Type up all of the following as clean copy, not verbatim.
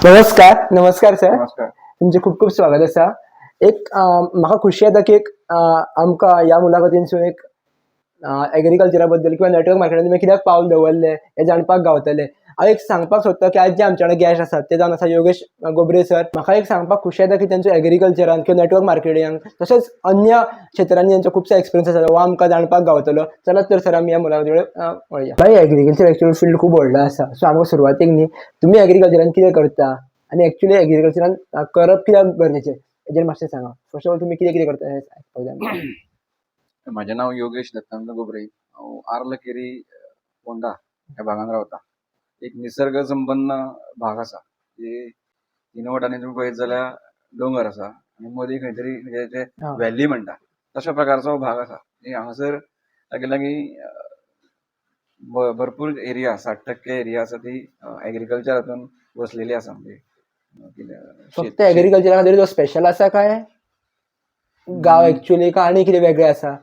नमस्कार, नमस्कार सर. नमस्कार. तुमचे खूप खूप स्वागत आसा. एक म्हाका खुशी जाता की एक आमकां ह्या मुलाखतीनसून एक एग्रीकल्चरा बद्दल किंवा नेटवर्क मार्केटान तुमी कित्याक पावल दवरलें हें जाणपाक गावतलें. हांव एक सांगपाक सोदता की आयज जे आमचे वांगडा गेस्ट आसात ते जावन आसा योगेश गोब्रे सर. म्हाका एक सांगपाक खुशी जाता की तेंचो एग्रीकल्चरान किंवा नेटवर्क मार्केटिंगान तशेंच अन्य क्षेत्रांनी तेंचो खुबसो एक्सपिरियन्स आसा, हो आमकां जाणपाक गावतलो. चलात तर सर, आमी ह्या मुलाखती कडेन वळया. भाई, एग्रीकल्चर एक्चुअली फिल्ड खूब व्हडलो आसा. सो आमकां सुरवातीक न्ही, तुमी एग्रीकल्चरान कितें करता आनी एक्चुअली एग्रीकल्चरान करप कित्याक गरजेचें हेजेर मातशें सांगा. फर्स्ट ऑफ ऑल, तुमी कितें कितें करता हें आयकपाक जाय आमकां. म्हजें नांव योगेश दत्तांत गोबरे. हांव आर्लकेरी, फोंडा ह्या भागान रावता. एक निसर्ग संपन्न भाग आसा की तीन वटांनी तुमी पळयत जाल्यार दोंगर आसा आनी मदीं खंय तरी म्हणजे ते व्हॅली म्हणटा तशा प्रकारचो हो भाग आसा की हांगासर लागीं लागीं भरपूर एरिया, 60% एरिया आसा ती एग्रीकल्चर हातून वसलेली आसा. म्हणजे कितें फक्त एग्रीकल्चरा खातीर तो स्पेशल आसा काय गांव एक्चुअली, काय आनी कितें वेगळें आसा?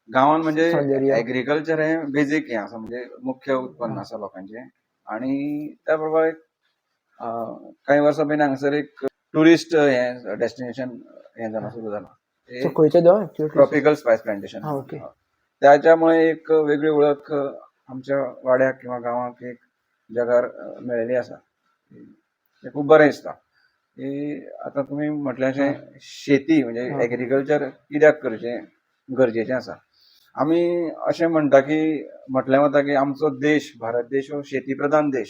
गांवान म्हणजे सौंदर्य. एग्रीकल्चर हें बेजीक हें आसा, म्हणजे मुख्य उत्पन्न आसा लोकांचें. आणि त्या प्रमाणे कांय वर्सां पयलीं हांगासर एक ट्युरिस्ट हें डेस्टिनेशन हें जालां, सुरू जालां. सो खंयचो तो एक्चुअली? Tropical spice plantation. हा, ओके. त्याच्यामुळे एक वेगळी वळख आमच्या वाड्याक किंवा गांवाक एक जगार मेळिल्ली आसा. तें खूब बरें दिसता की आतां तुमी म्हटलें अशें, शेती म्हणजे एग्रीकल्चर कित्याक करचें गरजेचें आसा. आमी अशें म्हणटा की म्हटलें वता की आमचो देश, भारत देश हो शेती प्रधान देश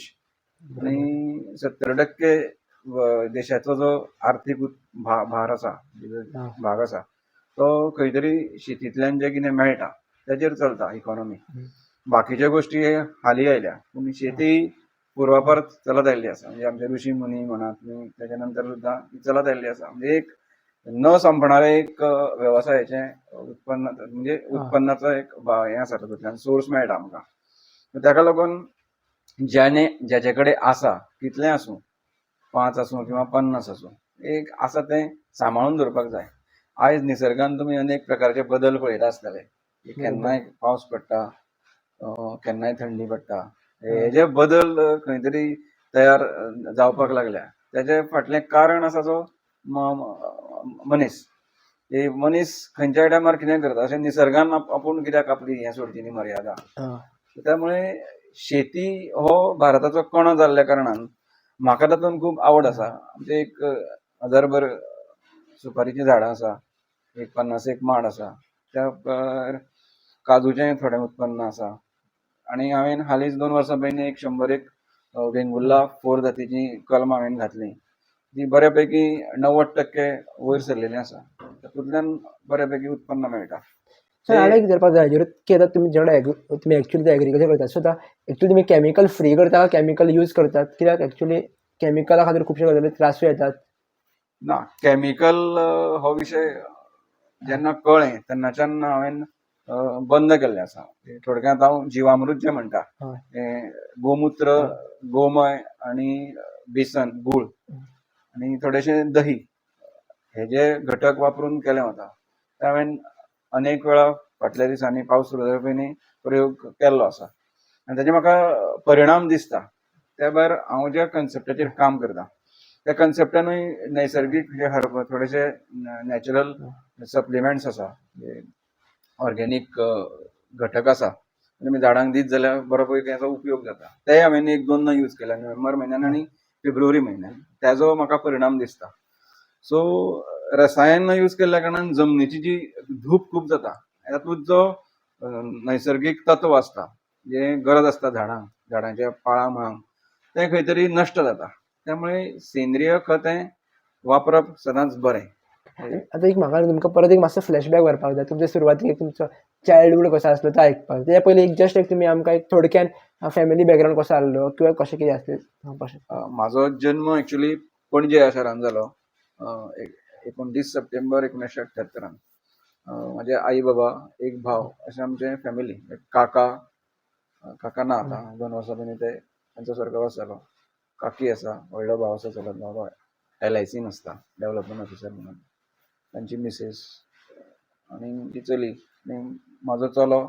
आनी 70% देशाचो जो आर्थीक भार आसा, भाग आसा, तो खंय तरी शेतींतल्यान जें कितें मेळटा तेजेर चलता इकॉनॉमी. बाकीच्यो गोश्टी हालीं आयल्या, पूण शेती पुर्वापार चलत आयिल्ली आसा. म्हणजे आमचे ऋषी मुनी म्हणात तुमी, तेच्या नंतर सुद्दां ती चलत आयिल्ली आसा. म्हणजे एक न संपणारें एक वेवसायाचें उत्पन्न, म्हणजे उत्पन्नाचो एक हें आसा, तातूंतल्यान सोर्स मेळटा आमकां. ताका लागून ज्याने ज्याचे कडेन आसा, कितलें आसूं, 5 आसूं किंवा 50 आसूं, एक आसा तें सांबाळून दवरपाक जाय. आयज निसर्गान तुमी अनेक प्रकारचे बदल पळयता आसतले की केन्नाय पावस पडटा, केन्नाय थंडी पडटा. हे जे बदल खंय तरी तयार जावपाक लागल्या, तेजे फाटलें कारण आसा जो मनीस. की मनीस खंयच्याय टायमार कितें करता, अशें निसर्गान आपूण कित्याक आपली हें सोडची न्ही मर्यादा. त्यामुळे शेती हो भारताचो कणो जाल्ल्या कारणान म्हाका तातूंत खूब आवड आसा. आमचे एक हजारभर सुपारीचीं झाडां आसा, एक 50 एक माड आसा, त्या भायर काजूचें थोडें उत्पन्न आसा आनी हांवें हालींच 2 वर्सां पयलीं एक 100 एक वेंगुर्ला 4 जातीचीं कलमां हांवें घातलीं. ती बऱ्या पैकी 90% वयर सरलेलीं आसा. तातूंतल्यान बऱ्या पैकी उत्पन्न मेळटा. सर, आनी एक विचारपाक जाय हाजेरूच की आतां तुमी जेन्ना तुमी एक्चुअली एग्रीकल्चर करतात, सो आतां एक्चुअली तुमी कॅमिकल फ्री करता, कॅमिकल यूज करतात? कित्याक एक्चुअली कॅमिकला खातीर खुबशे गजाली त्रासूय येतात. ना, कॅमिकल हो विशय जेन्ना कळ्ळें तेन्नाच्यान हांवें बंद केल्लें आसा. थोडक्यांत हांव जिवामृत जें म्हणटा, हें गोमुत्र, गोमय आनी बेसन, गूळ आनी थोडेशें दही हे जे घटक वापरून केलें वता, ते हांवें अनेक वेळा फाटल्या दिसांनी पावस सुरू जावचे पयलीं प्रयोग केल्लो आसा आनी ताजे म्हाका परिणाम दिसता. त्या भायर हांव ज्या कन्सेप्टाचेर काम करता त्या कन्सेप्टानूय नैसर्गीक जे हर्ब, थोडेशे नॅचरल सप्लिमेंट्स आसा, ऑर्गेनीक घटक आसा, तुमी झाडांक दीत जाल्यार बरो पैकी हाचो उपयोग जाता. ते हांवें एक दोनदां यूज केल्या, नोव्हेंबर म्हयन्यान आनी फेब्रुवारी म्हयन्यान. ताजो म्हाका परिणाम दिसता. सो रसायन यूज केल्ल्या कारणान जमनीची जी धूप खूब जाता, तातूंत जो नैसर्गीक तत्व आसता, जे गरज आसता झाडांक, झाडांच्या पाळां मुळांक, तें खंय तरी नश्ट जाता. त्यामुळे सेंद्रीय खत हें वापरप सदांच बरें. आतां एक म्हाका तुमकां परत एक मातसो फ्लॅशबॅक व्हरपाक जाय, तुमच्या सुरवातीक तुमचो चायल्डहूड कसो आसलो तो आयकपाक. तेच्या पयलीं एक जस्ट एक तुमी आमकां एक थोडक्यान फॅमिली बॅकग्रावंड कसो आसलो किंवा कशें कितें आसलें सांगपाक शकता? म्हाजो जन्म एक्चुली पणजे ह्या शारान जालो, 29 सप्टेंबर 1978रान. म्हाजे आई बाबा, एक भाव अशें आमचें फॅमिली. काका, काका ना आतां, 2 वर्सां पयलीं ते तांचो स्वर्गवास जालो. काकी आसा, व्हडलो भाव आसा, चलत भाव, एलआयसीन आसता डेवलपमेंट ऑफिसर म्हणून, तांची मिसेस आनी ती चली आनी म्हाजो चलो,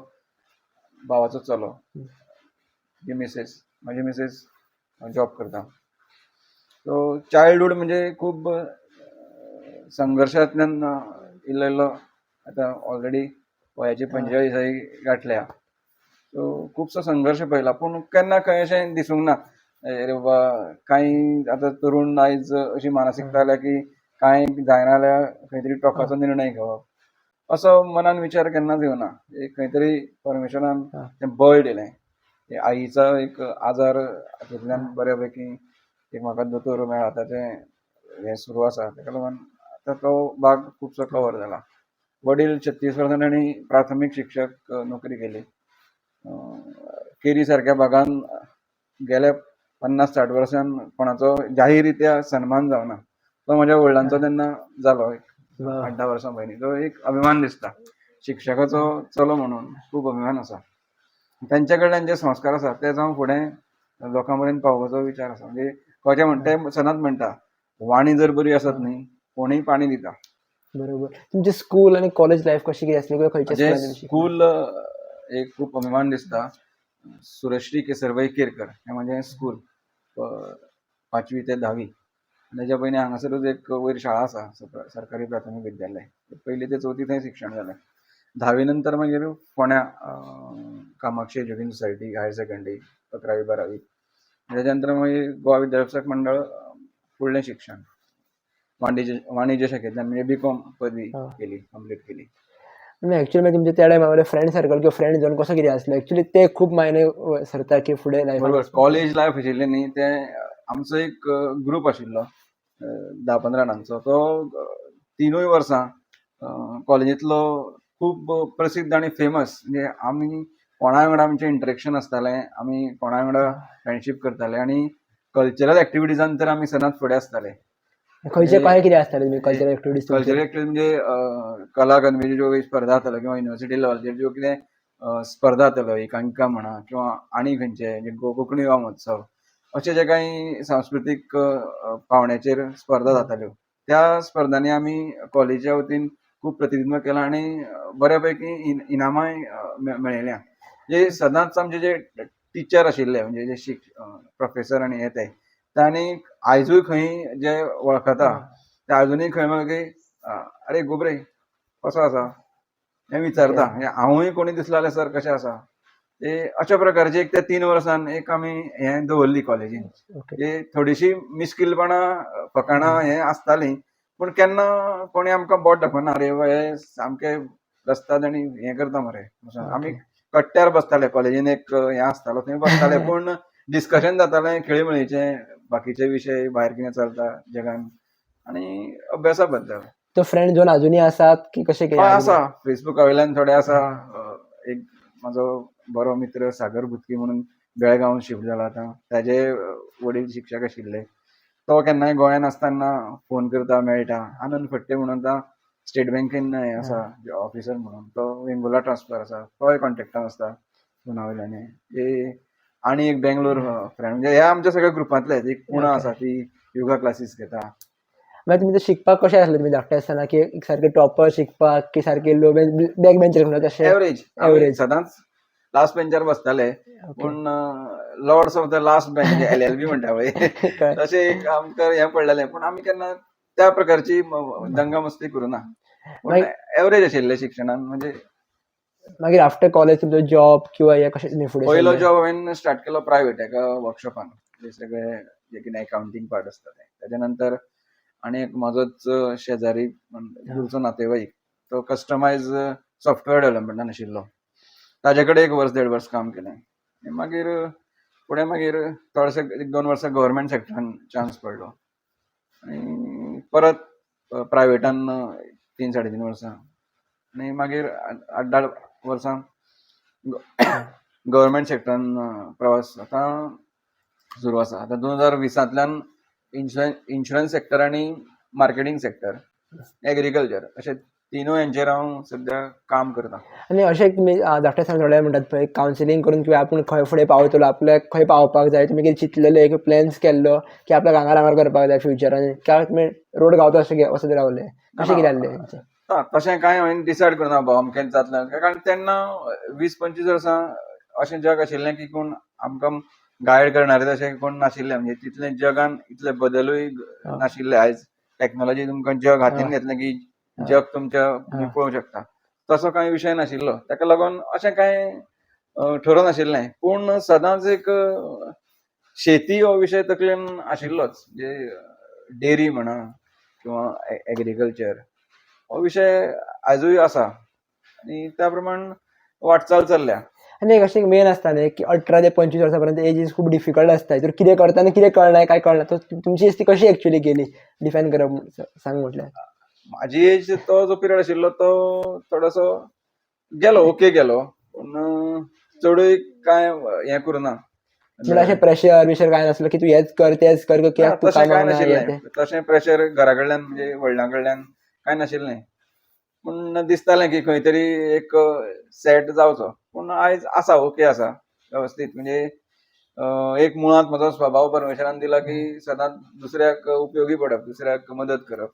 भावाचो चलो, ती मिसेस. म्हाजी मिसेस जॉब करता. सो चायल्डहूड म्हणजे खूब संघर्शांतल्यान इल्लो इल्लो आतां ऑलरेडी वयाची 45 गांठल्या. सो खुबसो संघर्श पळयला, पूण केन्ना खंय अशें दिसूंक ना अरे बाबा कांय आतां तरूण आयज अशी मानसिकता आल्या की कांय जायना जाल्यार खंय तरी टोकाचो निर्णय घेवप, असो मनान विचार केन्नाच येवना. एक खंय तरी परमेश्वरान तें बळ दिलें. आईचो एक आजार हातूंतल्यान बऱ्या पैकी एक म्हाका दोतोर मेळ्ळा, ताचें हें सुरू आसा, ताका लागून आतां तो भाग खुबसो कवर जाला. वडील 36 वर्सां तांणी प्राथमीक शिक्षक नोकरी केली. केरी सारक्या भागान गेल्या 50-60 वर्सां कोणाचो जाहीर रित्या सन्मान जावना, तो म्हज्या वडिलांचो तेन्ना जालो एक 8-10 वर्सां पयलीं. तो एक अभिमान दिसता, शिक्षकाचो चलो म्हणून खूब अभिमान आसा. तेंच्या कडल्यान जे संस्कार आसा ते जावं फुडें लोकां मेरेन पावोवपाचो विचार आसा. म्हणजे कशें म्हणटा ते सदांच म्हणटा, वाणी जर बरी आसत न्ही कोणूय पाणी दिता. बरोबर. तुमचें स्कूल आनी कॉलेज लायफ कशी कितें आसली किंवा खंयच्या म्हजें स्कुलान तुमी शिकले? स्कूल एक खूब अभिमान दिसता, सुरश्री केसरबाई केरकर हें म्हजें स्कूल, 5वी ते 10वी. तेज्या पयलीं हांगासरूच एक वयर शाळा आसा, सरकारी प्राथमीक विद्यालय, 1ली ते 4थी थंय शिक्षण जालें. 10वी नंतर मागीर फोंड्या Kamakshi education society higher secondary 11वी 12वी. तेज्या नंतर मागीर गोवा विद्याप्रसारक मंडळ फुडलें शिक्षण वाणिज्य शाखेंतल्यान म्हणजे बी.कॉम पदवी केली, कंप्लीट केली. एक्चुअली मागीर तुमचे त्या टायमा वयले फ्रेंड सर्कल किंवा फ्रेंड झोन कसो कितें आसलो? एक्चुअली ते खूब मायने सरता की फुडें लायफान. बरोबर. कॉलेज लायफ आशिल्लें न्ही तें आमचो एक ग्रूप आशिल्लो 10-15 जाणांचो, तो 3 वर्सां कॉलेजींतलो खूब प्रसिद्ध आनी फेमस. म्हणजे आमी कोणा वांगडा आमचें इंटरेक्शन आसतालें, आमी कोणा वांगडा फ्रेंडशीप करताले आनी कल्चरल एक्टिविटीजान तर आमी सदांच फुडें आसताले. खंयचे काय कितें आसताले तुमी कल्चरल एक्टिविटीज? कल्चरल एक्टिविटीज म्हणजे कला अकादमीच्यो ज्यो स्पर्धा जाताल्यो किंवा युनिवर्सिटी लेवलाचेर ज्यो कितें स्पर्धा जाताल्यो, एकांकिका म्हणा किंवा आनी खंयचे कोंकणी युवा महोत्सव, अशे जे कांय सांस्कृतीक पावंड्याचेर स्पर्धा जाताल्यो त्या स्पर्धांनी आमी कॉलेजीच्या वतीन खूब प्रतिनिधित्व केलां आनी बऱ्या पैकी इनामांय मेळयल्या. जे सदांच आमचे जे टिचर आशिल्ले म्हणजे जे प्रोफेसर आनी हे ते तांणी आयजूय खंय जे वळखता ते आजुनूय खंय मागीर अरे गोबरे कसो आसा हें विचारता. म्हणजे हांवूय कोणी दिसलो जाल्यार सर कशें आसा, ते अशा प्रकारची एक त्या 3 वर्सान एक आमी हें दवरली कॉलेजीन. म्हणजे थोडीशी मिस्किलपणां फकाणां हें आसतालीं, पूण केन्ना कोणी आमकां बोट दाखोवना, अरे हे सामके रस्ताद आनी हें करता मरे. आमी कट्ट्यार बसताले कॉलेजीन, एक हें आसतालो थंय बसताले, पूण डिस्कशन जातालें खेळीमेळीचें, बाकीचे विशय भायर कितें चलता जगान आनी अभ्यासा बद्दल. तो फ्रेंड झोन अजुनूय आसात की कशें कितें? आसा, फेसबुका वयल्यान थोडे आसा. एक म्हाजो बरो मित्र सागर भुतकी म्हणून बेळगांव शिफ्ट जाला आतां, ताजे वडील शिक्षक आशिल्ले, तो केन्नाय गोंयान आसतना फोन करता, मेळटा. आनंद फडते म्हणून आतां स्टेट बँकेन हें आसा ऑफिसर म्हणून, तो वेंगुर्ला ट्रान्सफर आसा, तोय कॉन्टेक्टान आसता फोना वयल्यान. आनी एक बेंगलोर फ्रेंड, म्हणजे ह्या आमच्या सगळ्या ग्रुपांतले एक पुणा आसा ती योगा क्लासीस घेता. मागीर तुमी ते शिकपाक कशें आसले तुमी धाकटे आसतना, की सारके टॉपर शिकपाक की सारके लो बॅक बेंचर म्हणटा तशें? एवरेज, एवरेज, सदांच लास्ट बेंचार बसताले, पूण lords of the last bench LLB म्हणटा पळय तशें एक आमकां हें पडलेलें, पूण आमी केन्ना त्या प्रकारची दंगा मस्ती करूं ना, पूण एवरेज आशिल्लें शिक्षणान. म्हणजे मागीर आफ्टर कॉलेज तुमचो जॉब किंवा हें कशें तुमी फुडें? पयलो जॉब हांवें स्टार्ट केलो प्रायवेट एका वर्कशॉपान, सगळे जे कितें अकावंटींग पार्ट आसता तें. तेच्या नंतर आनी एक म्हाजोच शेजारी दूरचो नातेवाईक, तो कस्टमायज सॉफ्टवेअर डेव्हलपमेंटान आशिल्लो, ताजे कडेन 1 वर्स 1.5 वर्स काम केलें. मागीर फुडें मागीर थोडेशे 1-2 वर्सां गव्हर्मेंट सेक्टरान चान्स पडलो आनी परत प्रायवेटान 3-3.5 वर्सां, आनी मागीर 8-10 वर्सां गव्हर्मेंट सेक्टरान प्रवास आतां सुरू आसा. आतां 2020 इन्शुरन्स सेक्टर आनी मार्केटींग सेक्टर, एग्रीकल्चर अशे तिनूय हेंचेर हांव सद्या काम करता. आनी अशें तुमी धाकटे आसतना थोडे म्हणटात पळय कावन्सिलींग करून किंवा आपूण खंय फुडें पावतलो, आपल्याक खंय पावपाक जाय, तुमी कितें चिंतलेलें एक प्लॅन्स केल्लो की आपल्याक हांगा हांगा करपाक जाय फ्युचरान, काय तुमी रोड गावता अशें वचत रावले, कशें कितें जाल्लें? तशें कांय हांवें डिसायड करूना बाबा अमकेंच जातलें, कारण तेन्ना 20-25 वर्सां अशें जग आशिल्लें की कोण आमकां गायड करणारे तशें कोण नाशिल्ले, म्हणजे तितले जगान इतले बदलूय नाशिल्ले. आयज टॅक्नोलॉजी तुमकां जग हातीन घेतलें की जग तुमच्या तुमी पळोवंक शकता, तसो कांय विशय नाशिल्लो. ताका लागून अशें कांय ठरोवं नाशिल्लें, पूण सदांच एक शेती हो विशय तकलेन आशिल्लोच. म्हणजे डेरी म्हणा किंवा एग्रीकल्चर हो विशय आजूय आसा आनी त्या प्रमाण वाटचाल चल्ल्या. आनी एक अशें मेन आसता न्ही की 18 ते 25 वर्सां पर्यंत एज is खूब डिफिकल्ट आसता. तर कितें करता आनी कितें कळना, काय कळना. तो तुमची एज ती कशी एक्चुअली गेली डिफायन करप सांग म्हटल्यार? माझी एज, तो जो पिरियड आशिल्लो तो थोडोसो गेलो, ओके गेलो, पूण चडूय कांय हें करूं ना. म्हणजे अशें प्रेशर बिशर कांय नासलो की तूं हेच कर, तेच कर, कित्याक तूं तशें कांय कामाक ना, हें नाशिल्लें. तें? तशें प्रेशर घरा कडल्यान, म्हणजे वडिलां कडल्यान कांय नाशिल्लें, पूण दिसतालें की खंय तरी एक सेट जावचो. पूण आयज आसा, ओके आसा, वेवस्थीत. म्हणजे एक मुळांत म्हजो स्वभाव परमेश्वरान दिला की सदांच दुसऱ्याक उपयोगी पडप, दुसऱ्याक मदत करप.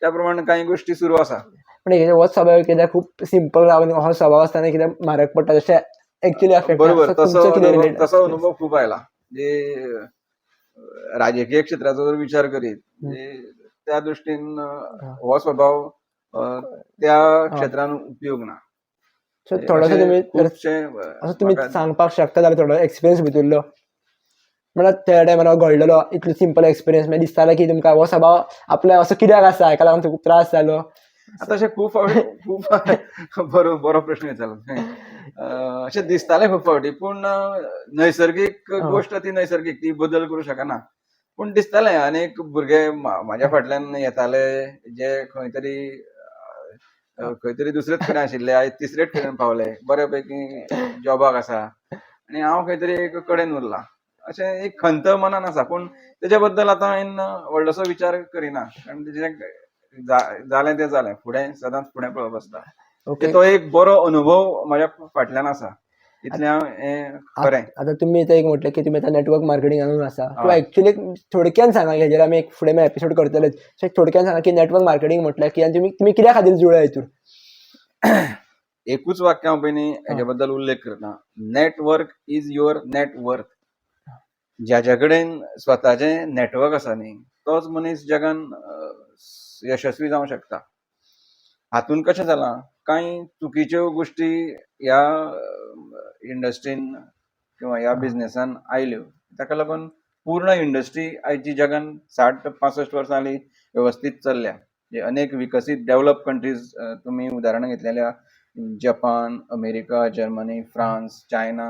त्या प्रमाणे कांय गोश्टी सुरू आसा. पण हे होच स्वभाव कित्याक खूब सिंपल रावन हो स्वभाव आसतना कित्याक म्हारग पडटा जशें एक्चुअली अफेक्ट बरोबर, तसो तुमचो कितें अनुभव रिलेट? तसो अनुभव खूब आयला. म्हणजे राजकीय क्षेत्राचो जर विचार करीत, म्हणजे त्या दृश्टीन हो स्वभाव त्या क्षेत्रान उपयोग ना. सो थोडोसो अशे तुमी खुबशे असो तुमी म्हाका सांगपाक शकता जाल्यार थोडो एक्सपिरियन्स भितरलो, म्हळ्यार त्या टायमार घडलेलो इतलो सिंपल एक्सपिरियन्स, मागीर दिसतालें की तुमकां हो स्वभाव आपल्या असो कित्याक आसा, हेका लागून खूब त्रास जालो? आतां अशें खूब फावटी, खूब बरो बरो प्रश्न विचारलो तुवें. अशें दिसतालें खूब फावटी, पूण नैसर्गीक गोश्ट ती नैसर्गीक, ती बदल करूं शकना. पूण दिसतालें अनेक भुरगे म्हाज्या फाटल्यान येताले जे खंय तरी खंय तरी दुसरेच कडेन आशिल्ले, आयज तिसरेच कडेन पावले, बरे पैकी जॉबाक आसा आनी हांव खंय तरी एक कडेन उरला, अशें एक खंत मनान आसा. पूण तेच्या बद्दल आतां हांवें व्हडलोसो विचार करिना, कारण तेजें जालें तें जालें. फुडें सदांच फुडें पळोवप आसता. तो एक बरो अनुभव म्हाज्या फाटल्यान आसा, इतलें हांव हें खरें. आतां तुमी आतां एक म्हटलें की तुमी आतां नेटवर्क मार्केटिंगानूच आसा. तूं एक्चुअली थोडक्यान सांगा, हेजेर आमी एक फुडें मागीर एपिसोड करतलेच. सो एक थोडक्यान सांगा की नेटवर्क मार्केटिंग म्हटल्यार कितें आनी तुमी कित्या खातीर जुळ्ळे हितून? एकूच वाक्य हांव पयलीं हेजे बद्दल उल्लेख करता, network is your net worth. ज्याच्या कडेन स्वताचें नेटवर्क आसा न्ही, तोच मनीस जगान यशस्वी जावंक शकता. हातून कशें जालां, कांय चुकीच्यो गोश्टी ह्या इंडस्ट्रीन किंवा ह्या बिजनेसान आयल्यो. ताका लागून पूर्ण इंडस्ट्री आयची जगान 60-65 वर्सां जालीं वेवस्थीत चल्ल्या. म्हणजे अनेक विकसीत डेवलप कंट्रीज तुमी उदाहरणां घेतलेल्या, Japan, America, Germany, France, China,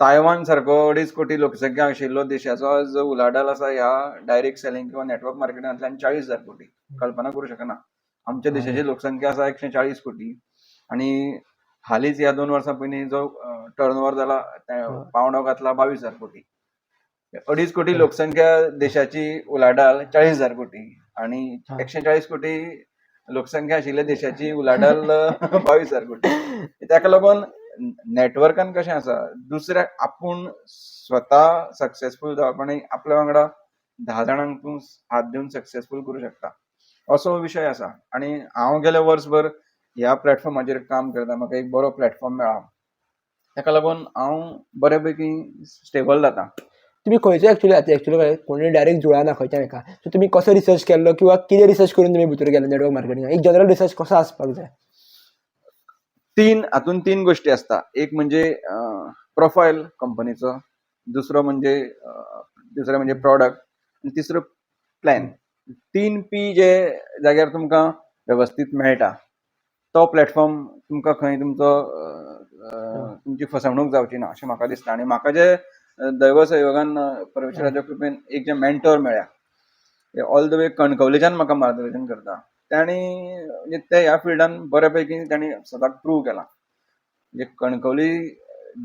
Taiwan सारको 2.5 कोटी लोकसंख्या आशिल्लो देशाचो आज उलाढाल आसा ह्या डायरेक्ट सेलिंग किंवा नेटवर्क मार्केटिंगांतल्यान 40,000 कोटी. कल्पना करूं शकना. आमच्या देशाची लोकसंख्या आसा 140 कोटी आनी हालींच ह्या 2 वर्सां पयलीं जो टर्न ओवर जाला, पावंडो घातला 22,000 कोटी. 2.5 कोटी लोकसंख्या देशाची उलाढाल 40,000 कोटी आनी 140 कोटी लोकसंख्या आशिल्ल्या देशाची उलाढाल 22,000 कोटी. ताका लागून नेटवर्कान कशें आसा, दुसऱ्या आपूण स्वता सक्सेसफूल जावप आनी आपल्या वांगडा 10 जाणांक तूं हात दिवन सक्सेसफूल करूं शकता, असो विशय आसा. आनी हांव गेले वर्सभर ह्या प्लॅटफॉर्माचेर काम करता. म्हाका एक बरो प्लॅटफॉर्म मेळ्ळा, ताका लागून हांव बऱ्या पैकी स्टेबल जाता. तुमी खंयचो एक्चुअली, आतां एक्चुअली कोणूय डायरेक्ट जुळना खंयच्या हेका. सो तुमी कसो रिसर्च केल्लो किंवा कितें रिसर्च करून तुमी भितर गेले नेटवर्क मार्केटिंगाक? एक जनरल रिसर्च कसो आसपाक जाय? तीन, हातून तीन गोश्टी आसता. एक म्हणजे प्रोफायल कंपनीचो, दुसरो म्हणजे प्रॉडक्ट आनी तिसरो प्लॅन. तीन पी जे जाग्यार तुमकां वेवस्थीत मेळटा, तो प्लॅटफॉर्म तुमकां खंय तुमचो तुमची फसवणूक जावची ना, अशें म्हाका दिसता. आनी म्हाका जे दैव संयोगान, परमेश्वराच्या कृपेन एक जे मेंटोर मेळ्ळ्या, ऑल the way कणकवलीच्यान म्हाका मार्गदर्शन करता, तांणी, म्हणजे ते ह्या फिल्डान बऱ्या पैकी तांणी स्वताक प्रूव केलां. म्हणजे कणकवली,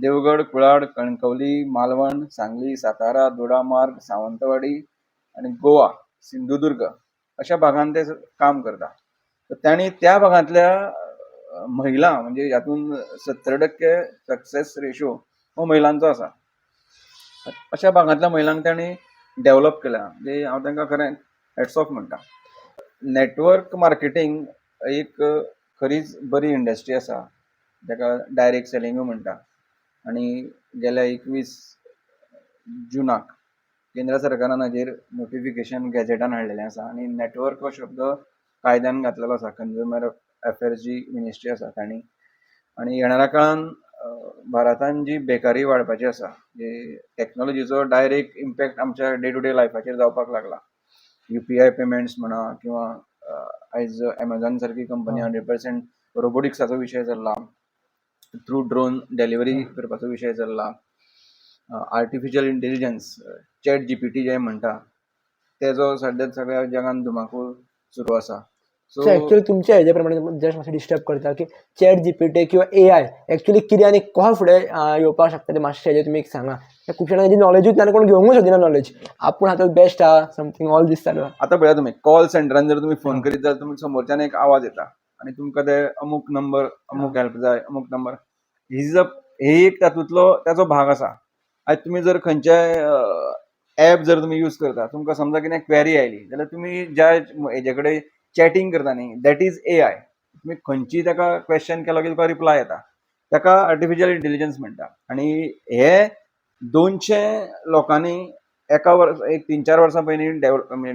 देवगड, कुळाड, कणकवली, मालवण, सांगली, सातारा, दोडामार्ग, सावंतवाडी आनी गोवा, सिंधुदुर्ग अशा भागान ते काम करता. तर तांणी त्या भागांतल्या महिला, म्हणजे हातून 70% सक्सेस रेशो हो महिलांचो आसा, अशा भागांतल्या महिलांक तांणी डेवलप केल्या. म्हणजे हांव तांकां खरें हॅट्स ऑफ म्हणटा. नेटवर्क मार्केटींग एक खरीच बरी इंडस्ट्री आसा, ताका डायरेक्ट सेलिंगूय म्हणटा. आनी गेल्या 21 जुनाक केंद्र सरकारान हाजेर नोटिफिकेशन गॅझेटान हाडलेलें आसा आनी नॅटवर्क हो शब्द कायद्यान घातलेलो आसा. कंज्युमर अफेर्स जी मिनिस्ट्री आसा तांणी. आनी येणाऱ्या काळान भारतान जी बेकारी वाडपाची आसा, जी टॅक्नोलॉजीचो डायरेक्ट इम्पॅक्ट आमच्या डे टू डे लायफाचेर जावपाक लागला. यूपीआय पेमेंट्स म्हणा किंवा आयज एमेझॉन सारकी कंपनी 100% रोबोटिक्साचो विशय चल्ला, थ्रू ड्रोन डिलिव्हरी करपाचो विशय चल्ला, आर्टिफिशियल इंटेलिजन्स, चॅट जीपीटी जे म्हणटा तेजो सद्या सगळ्या जगान धुमाकूळ सुरू आसा. सो एक्चुअली तुमच्या हेजे प्रमाणे जस्ट मातशें डिस्टर्ब करता की चॅट जीपीटी किंवा एआय एक्चुअली कितें आनी कसो फुडें येवपाक शकता तें मातशें हेजेर तुमी एक सांगा. खूबशे जाणांक हेजी नॉलेजूच ना आनी कोण घेवंकूच सोदिना नॉलेज. आपूण आतां बेस्ट आहा समथींग ऑल दीस चालू आहा. आतां पळया, तुमी कॉल सेंटरान जर तुमी फोन करीत जाल्यार तुमी समोरच्यान एक आवाज येता आनी तुमकां ते अमूक नंबर, अमूक हेल्प जाय, अमूक नंबर ही हे एक तातूंतलो ताचो भाग आसा. आयज तुमी जर खंयच्याय एप जर तुमी यूज करता, तुमकां समजा कितें क्वेरी आयली जाल्यार तुमी ज्या हेजे कडेन चॅटींग करता न्ही, that is AI. तुमी खंयची ताका क्वेश्चन केलो की तुका रिप्लाय येता, ताका आर्टिफिशियल इंटेलिजन्स म्हणटा. आनी हे 200 लोकांनी एका वर्स, एक 3-4 वर्सां पयलीं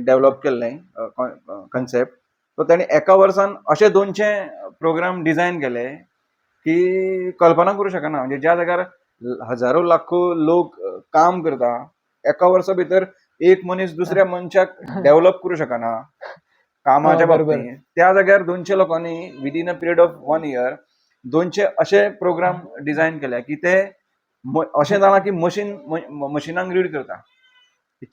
डेव्हलप केल्लें कन्सेप्ट. सो तांणी एका वर्सान अशे 200 प्रोग्राम डिजायन केले की कल्पना करूं शकना. म्हणजे ज्या जाग्यार हजारो लाखो लोक काम करता, एका वर्सा भितर एक मनीस दुसऱ्या मनशाक डेव्हलप करूं शकना कामाच्या बाबतींत, त्या जाग्यार 200 लोकांनी within a period of one year 200 अशे प्रोग्राम डिजायन केले की ते अशें जालां की मशीन मशिनांक रीड करता.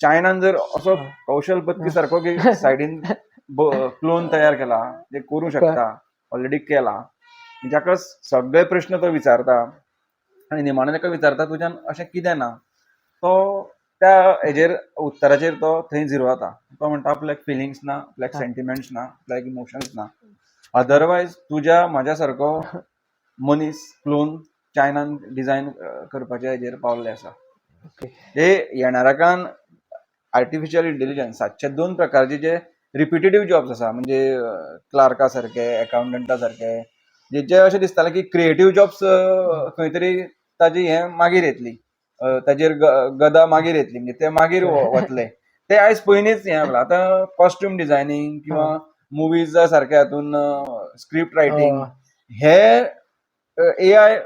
चायनान जर असो कौशल पत्की सारको की सायडीन क्लोन तयार केला, ते करूं शकता, ऑलरेडी केला. ताका सगळे प्रश्न तो विचारता आनी निमाणें ताका विचारता तुज्यान अशें कितें ना, तो त्या हेजेर उत्तराचेर तो थंय झिरो जाता. तो म्हणटा आपल्याक फिलिंग्स ना, आपल्याक सेंटिमेंट्स ना, आपल्याक इमोशन्स ना, अदरवायज तुज्या म्हाज्या सारको मनीस क्लोन चायनान डिजायन करपाच्या हेजेर पावल्ले आसा. हे येणाऱ्या काळान आर्टिफिशियल इंटेलिजन्स 702 प्रकारचे जे रिपिटेटीव जॉब्स आसा, म्हणजे क्लार्का सारके, एकाउंटंटा सारके, जे अशें दिसतालें की क्रिएटीव जॉब्स खंय तरी ताजी हें मागीर येतली, ताजेर गदा मागीर येतली, म्हणजे ते मागीर वतले, ते आयज पयलींच हें लागलां. आतां कॉस्ट्यूम डिजायनींग किंवा मुवीजा सारके हातून स्क्रिप्ट रायटींग हे एआय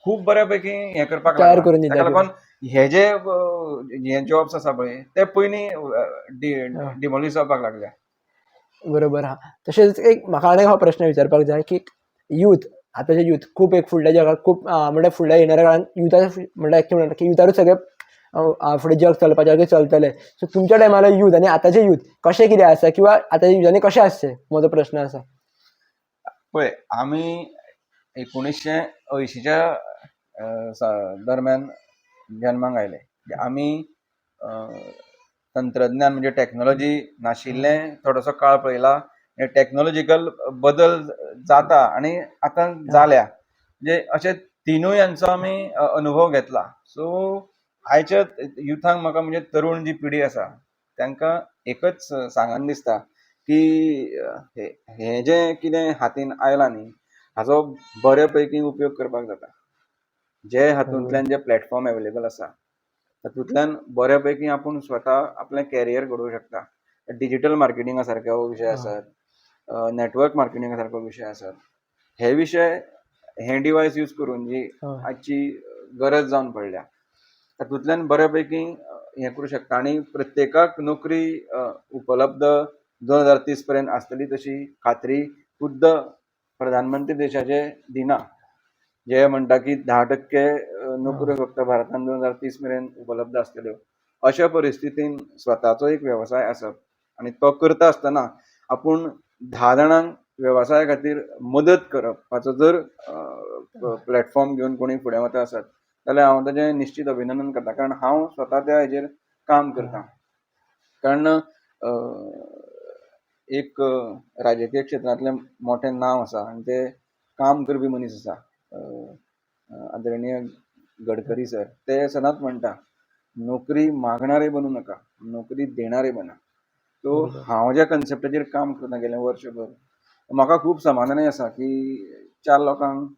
खूब बऱ्या पैकी हें करपाक तयार लागला. करून दिता. ताका लागून हे जे हे जॉब्स आसा पळय ते पयलीं डिमोलिश जावपाक लागल्या. बरोबर आहा. तशेंच एक म्हाका आनी हो प्रश्न विचारपाक जाय की यूथ, आतांचे यूथ खूब एक फुडल्या जगाक खूब म्हणल्यार फुडल्या येणाऱ्या काळान युथा म्हणल्यार एक्चुअली म्हणटा की युथारूच सगळें फुडें जग चलपाचें चलतलें. सो तुमच्या टायमार यूथ आनी आतांचे यूथ कशें कितें आसा किंवा आतांच्या युथांनी कशें आसचें, म्हजो प्रश्न आसा. पळय, आमी 1980च्या दरम्यान जन्माक आयले. आमी तंत्रज्ञान म्हणजे टॅक्नोलॉजी नाशिल्लें थोडोसो काळ पळयला. टॅक्नोलॉजिकल बदल जाता आनी आतां जाल्या, म्हणजे अशे तिनूय हांचो आमी अनुभव घेतला. सो आयच्या युथांक म्हाका, म्हणजे तरुण जी पिढी आसा तांकां एकच सांगन दिसता की हें जें कितें हातीन आयलां न्ही, हाचो बऱ्या पैकी उपयोग करपाक जाता. जे हातूंतल्यान जे प्लॅटफॉर्म एवेलेबल आसा तातूंतल्यान बऱ्या पैकी आपूण स्वता आपलें कॅरियर घडोवंक शकता. डिजिटल मार्केटिंगा सारके हो विशय आसात, नॅटवर्क मार्केटिंगा सारको विशय आसात. हे विशय हे डिवायस यूज करून जी आजची गरज जावन पडल्या तातूंतल्यान बऱ्या पैकी हें करूं शकता. आनी प्रत्येकाक नोकरी उपलब्ध 2030 पर्यंत आसतली तशी खात्री खुद्द प्रधानमंत्री देशाचे दिना. जे म्हणटा की 10% नोकऱ्यो फक्त भारतान 2030 मेरेन उपलब्ध आसतल्यो. अशा परिस्थितीन स्वताचो एक वेवसाय आसप आनी तो करता आसतना आपूण 10 जाणांक वेवसाया खातीर मदत करप हाचो जर प्लॅटफॉर्म घेवन कोणी फुडें वता आसत जाल्यार हांव ताजें निश्चीत अभिनंदन करता. कारण हांव स्वता त्या हेजेर काम करता. कारण एक राजकीय क्षेत्रांतलें मोठें नांव आसा आनी ते काम करपी मनीस आसा, आदरणीय गडकरी सर, ते सदांच म्हणटा नोकरी मागणारे बनू नका, नोकरी देणारे बना. सो हांव ज्या कन्सेप्टाचेर काम करता गेलें वर्सभर, म्हाका खूब समाधानय आसा की 4 लोकांक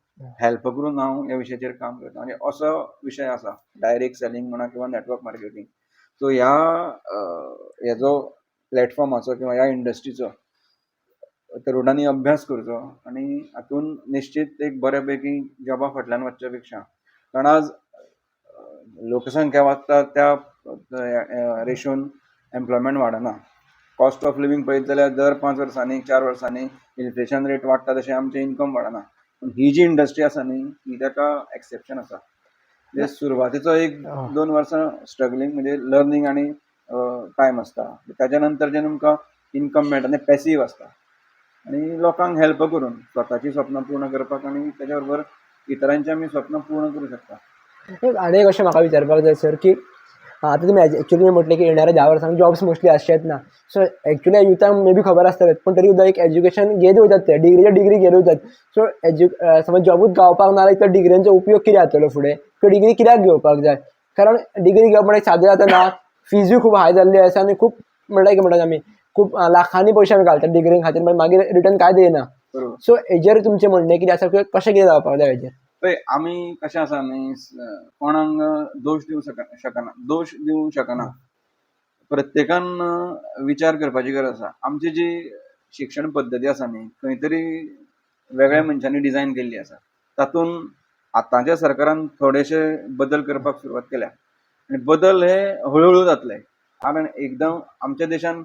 हेल्प करून हांव ह्या विशयाचेर काम करता. आनी असो विशय आसा डायरेक्ट सेलिंग म्हणा किंवा नेटवर्क मार्केटींग. सो ह्या हेजो प्लॅटफॉर्माचो किंवा ह्या इंडस्ट्रीचो तरुणांनी अभ्यास करचो आनी हातूंत निश्चीत एक बऱ्या पैकी जॉबा फाटल्यान वचच्या पेक्षा, कारण आज लोकसंख्या वाडटा त्या रेशोन एम्प्लॉयमेंट वाडना. कॉस्ट ऑफ लिवींग पळयत जाल्यार दर 5 वर्सांनी 4 वर्सांनी इन्फ्लेशन रेट वाडटा, तशें आमचें इन्कम वाडना. पूण ही जी इंडस्ट्री आसा न्ही, ही ताका एक्सेप्शन आसा. म्हणजे सुरवातेचो एक 2 वर्सां स्ट्रगलींग म्हणजे लर्नींग आनी टायम आसता, ताच्या नंतर जेन्ना तुमकां इन्कम मेळटा तें पॅसीव आसता आनी लोकांक हेल्प करून स्वताची स्वप्नां पूर्ण करपाक आनी तेच्या बरोबर इतरांची आमी स्वप्नां पूर्ण करूं शकता. आनी एक अशें म्हाका विचारपाक जाय सर की आतां तुमी एक्चुली म्हटलें की येणाऱ्या 10 वर्सांक जॉब्स मोस्टली आसचेच ना. सो एक्चुली युथांक मे बी खबर आसतलें, पूण तरी सुद्दां एक एज्युकेशन घेत वयतात, ते डिग्रीच्या डिग्री घेत वयतात. सो समज जॉबूच गावपाक ना जाल्यार त्या डिग्रींचो उपयोग कितें जातलो फुडें? किंवा डिग्री कित्याक घेवपाक जाय? कारण डिग्री घेवप म्हणल्यार सादें आतां ना, फिजूय खूब हाय जाल्ली आसा आनी खूब म्हणल्यार कितें म्हणटात आमी, खूब लाखांनी पयशे आमी घालतात डिग्री खातीर, मागीर रिटर्न कांयच येना. सो हेजेर तुमचें म्हणणें कितें आसा किंवा कशें कितें जावपाक जाय हेजेर? पळय, आमी कशें आसा न्ही, कोणाक दोश दिवं शकना, दोश दिवंक शकना. प्रत्येकान विचार करपाची गरज आसा. आमची जी शिक्षण पद्दती आसा न्ही, खंय तरी वेगळ्या मनशांनी डिजायन केल्ली आसा. तातूंत आतांच्या सरकारान थोडेशे बदल करपाक सुरवात केल्या आनी बदल हे हळुहळू जातले, कारण एकदम आमच्या देशान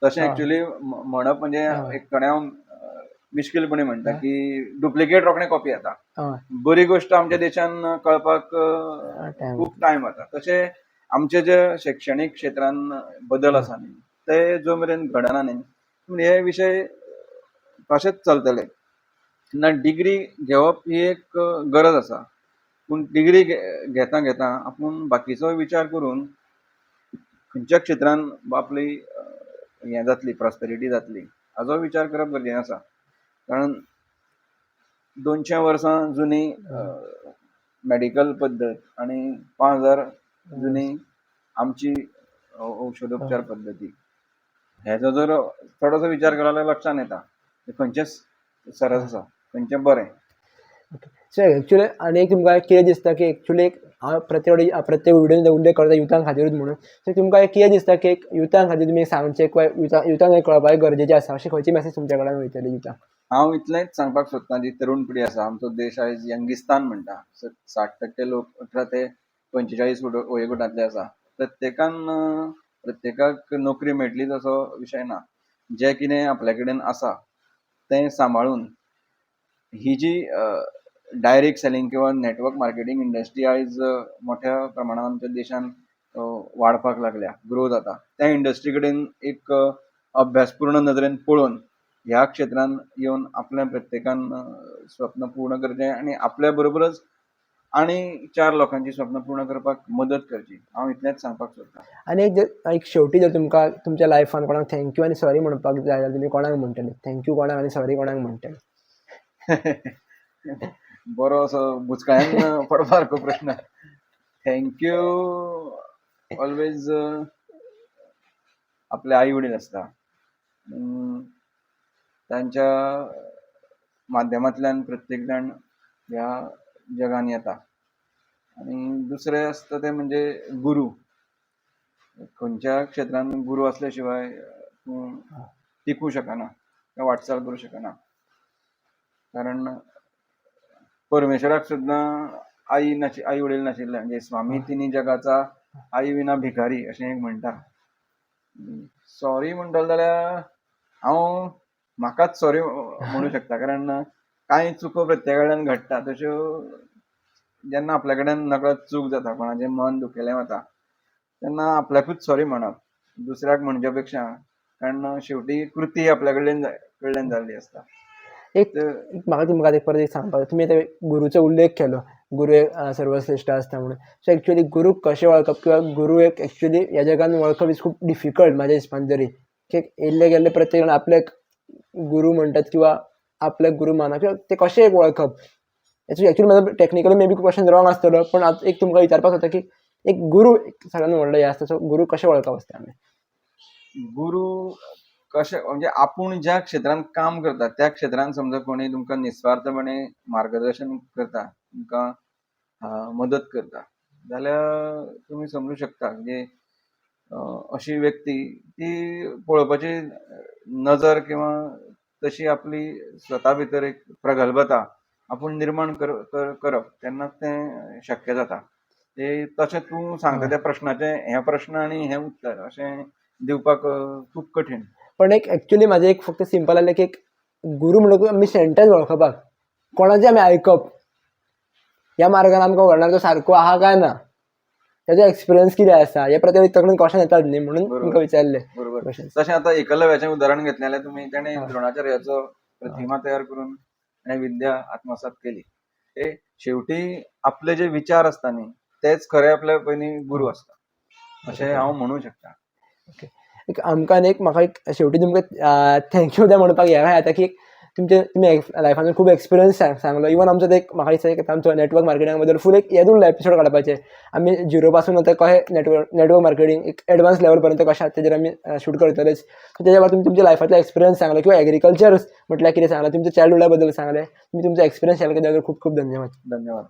तशें एक्चुली म्हणप म्हणजे एक थोड्या मिश्किलपणी म्हणटा की डुप्लिकेट रोखडें कॉपी येता. बरी गोश्ट आमच्या देशान कळपाक खूब टायम वता. तशें आमचे जे शिक्षणीक क्षेत्रान बदल आसा न्ही, ते जो मेरेन घडना न्ही, हे विशय तशेंच चलतले. ना, डिग्री घेवप ही एक गरज आसा, पूण डिग्री घेता घेता आपूण बाकीचो विचार करून खंयच्या क्षेत्रान आपली हें जातली, प्रॉस्पेरिटी जातली हाजो विचार करप गरजेचें आसा. कारण 200 वर्सां जुनी मेडिकल पद्दत आनी 5000 जुनी आमची औषधोपचार पद्दती, हेजो जर थोडोसो विचार केलो जाल्यार लक्षांत येता खंयचें सरस आसा, खंयचें बरें. सो एक्चुअली आनी एक तुमकां कितें दिसता की एक्चुअली एक हांव प्रत्येक प्रत्येक व्हिडियोन उल्लेख करता युथां खातीरूच म्हणून, सो तुमकां कितें दिसता की एक युथां खातीर तुमी सांगचें किंवा युथांक कळपाक गरजेचें आसा, अशी खंयची मॅसेज तुमच्या कडल्यान वयतली युथांक? हांव इतलेंच सांगपाक सोदतां, जी तरुण पिढी आसा, आमचो देश आयज यंगिस्तान म्हणटा, 60% लोक 18 ते 45 वयोगटांतले आसा. प्रत्येकान प्रत्येकाक नोकरी मेळटलीच असो विशय ना. जें कितें आपल्या कडेन आसा तें सांबाळून ही जी डायरेक्ट सेलिंग किंवा नेटवर्क मार्केटींग इंडस्ट्री आयज मोठ्या प्रमाणान आमच्या देशान वाडपाक लागल्या, ग्रो जाता, त्या इंडस्ट्री कडेन एक अभ्यासपूर्ण नदरेन पळोवन ह्या क्षेत्रान येवन आपल्या प्रत्येकान स्वप्न पूर्ण करचें आनी आपल्या बरोबरच आनी 4 लोकांची स्वप्न पूर्ण करपाक मदत करची. हांव इतलेंच सांगपाक सोदतां. आनी एक शेवटी जर तुमकां तुमच्या लायफान कोणाक thank you आनी सॉरी म्हणपाक जाय जाल्यार तुमी कोणाक म्हणटले thank you कोणाक आनी सॉरी कोणाक म्हणटले? बरो असो बुचकाळ्यान पडपा सारको प्रश्न. Thank you always आपले आई वडील आसता, तांच्या माध्यमांतल्यान प्रत्येक जाण ह्या जगान येता. आनी दुसरें आसता तें म्हणजे गुरू. खंयच्या क्षेत्रान गुरू आसल्या शिवाय तूं टिकूं शकना किंवा वाटचाल करूं शकना. कारण परमेश्वराक सुद्दां आई वडील नाशिल्ले, म्हणजे स्वामी तिन्ही जगाचा आई विना भिकारी अशें एक म्हणटा. सॉरी म्हणटलो जाल्यार हांव म्हाकाच सॉरी म्हणूं शकता, कारण कांय चुको प्रत्येका कडल्यान घडटा, तश्यो जेन्ना आपल्या कडेन नकळत चूक जाता, कोणाचें मन दुखयलें वता, तेन्ना आपल्याकूच सॉरी म्हणप दुसऱ्याक म्हणच्या पेक्षा, कारण शेवटी कृती आपल्या कडल्यान जाल्ली आसता. एक म्हाका तुमकां एक परत एक सांगपाक जाय, तुमी आतां गुरूचो उल्लेख केलो, गुरू एक सर्वश्रेश्ठ आसता म्हणून. सो एक्चुअली गुरूक कशें वळखप किंवा गुरू एक एक्चुअली ह्या जगान वळखप is खूब डिफिकल्ट म्हाज्या हिसपान तरी, की येयल्ले गेल्ले प्रत्येक जाण आपल्याक गुरू म्हणटात किंवा आपल्याक गुरू मानप किंवा ते कशें एक वळखप, एक्चुअली म्हाजो technically may be question wrong आसतलो, पूण आतां एक तुमकां विचारपाक सोदता की एक गुरू सगळ्यान व्हडलो हें आसता, सो गुरू कशें वळखप आसता आमी? गुरू कशें म्हणजे आपूण ज्या क्षेत्रांत काम करता त्या क्षेत्रांत समजा कोणी तुमकां निस्वार्थपणे मार्गदर्शन करता, तुमकां मदत करता जाल्यार तुमी समजूं शकता म्हणजे अशी व्यक्ती ती पळोवपाची नजर किंवा तशी आपली स्वता भितर एक प्रगल्भता आपूण निर्माण करप तेन्नाच तें शक्य जाता. ते तशें तूं सांगता त्या प्रश्नाचें हें प्रश्न आनी हें उत्तर अशें दिवपाक खूब कठीण. पण एक एक्चुअली म्हाजें एक फक्त सिंपल आसलें की एक गुरू म्हणटकूच आमी सेंटेन्स वळखपाक कोणाचें आमी आयकप, ह्या मार्गान आमकां व्हरणार तो सारको आहा काय ना, तेजो एक्सपिरियन्स कितें आसा, हे प्रत्येक तकलेन क्वेश्चन येतात न्ही, म्हणून तुमकां विचारलें बरोबर. क्वेश्चन. तशें आतां एकलव्याचें उदाहरण घेतलें जाल्यार तुमी तेणें द्रोणाचार्याचो प्रतिमा तयार करून ताणें विद्या आत्मसात केली. ते शेवटी आपले जे विचार आसता न्ही तेच खरे आपले पयलीं गुरू आसता अशें हांव म्हणूं शकता. ओके, एक आमकां आनी एक म्हाका एक शेवटी तुमकां thank you जाय म्हणपाक हें जाता की तुमचे तुमी लायफान खूब एक्सपिरियन्स सांगलो. इवन आमचो एक म्हाका दिसता एक आमचो नेटवर्क मार्केटिंगा बद्दल फूल एक हें उरलो एपिसोड काडपाचें. आमी झिरो पासून आतां कशें नेटवर्क मार्केटींग एक एडवान्स लेवल पर्यंत कशें आसा तेजेर आमी शूट करतलेच. तेज्या भायर तुमी तुमच्या लायफांतलो एक्सपिरियन्स सांगलो किंवा एग्रीकल्चर म्हटल्यार कितें सांगलें, तुमच्या चायल्डहुडा बद्दल सांगलें, तुमी तुमचो एक्सपिरियन्स शेअर केले खूब खूब धन्यवाद. धन्यवाद.